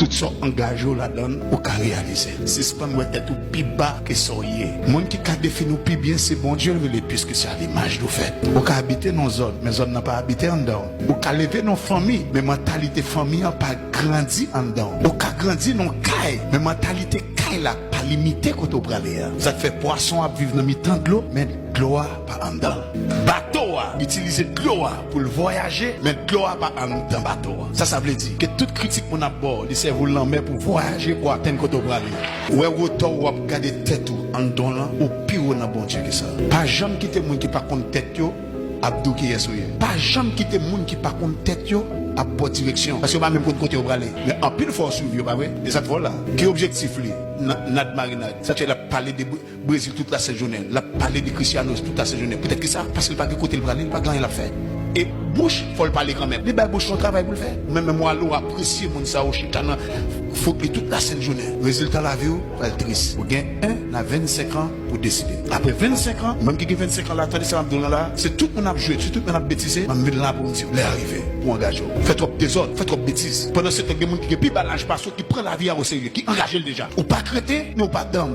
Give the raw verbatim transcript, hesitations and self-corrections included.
Tout sa w angaje w ladan l, ou ka reyalize l. Sispann wè tèt ou pi ba ke sa w ye. Moun ki ka defini w pi byen, se Bondye l rele, puisque c'est à l'image de fait. Ou ka abite nan yon zòn, men zòn nan pa abite anndan w. Ou ka leve nan yon fanmi, men mantalite fanmi an pa grandi anndan w. Ou ka grandi nan yon kay, men mantalite kay la pa limite kote w prale a. Sa k fè pwason ap viv nan mitan dlo, men dlo a pa anndan l. Bato a itilize dlo a pou l vwayaje, men dlo a pa anndan bato a. Sa sa vle di? Ke tout kritik moun ap ba w, li sèvi w lanmè pou vwayaje, pou atenn kote w prale. Ou wè wotè w ap gade tèt ou anndan w lan, ou pi wo nan Bondye ke sa. Pa janm kite moun ki pa konn tèt yo ap di w kiyès ou ye. Pa janm kite moun ki pa konn tèt yo ap ba w direksyon. Paske yo pa menm konn kote yo prale. Men anpil fwa w swiv yo, pa vre? E sa k fè w la. Ki objektif li? Nan, Nad Marinad. Sa k fè l ap pale de Br-, Brezil tout lasent jounen. L ap pale de Cristiano tout lasent jounen. Poutèt ki sa? Paske l pa gen kote l prale, li pa gen anyen l ap fè. E bouch, fò l pale kanmenm. Li bay bouch lan yon travay pou l fè. Men menm w ale w apresye moun sa yo chita nan fouk li tout lasent jounen. Rezilta lavi w pral tris. Ou gen en a vennsenk an pou deside. Apre vennsenk an, mwen ki gen vennsenk an la, tande sa m ap di w lan la, se tout moun ap jwe, se tout moun ap betize, m ap vin la pou m di w, lè a rive pou w angaje w. Fè twòp dezòd, fè twòp betiz. Pandan se tan, gen moun ki gen pi ba laj pase w, ki pran lavi a oserye, ki angaje l deja. Ou pa k rete, men ou pa danm.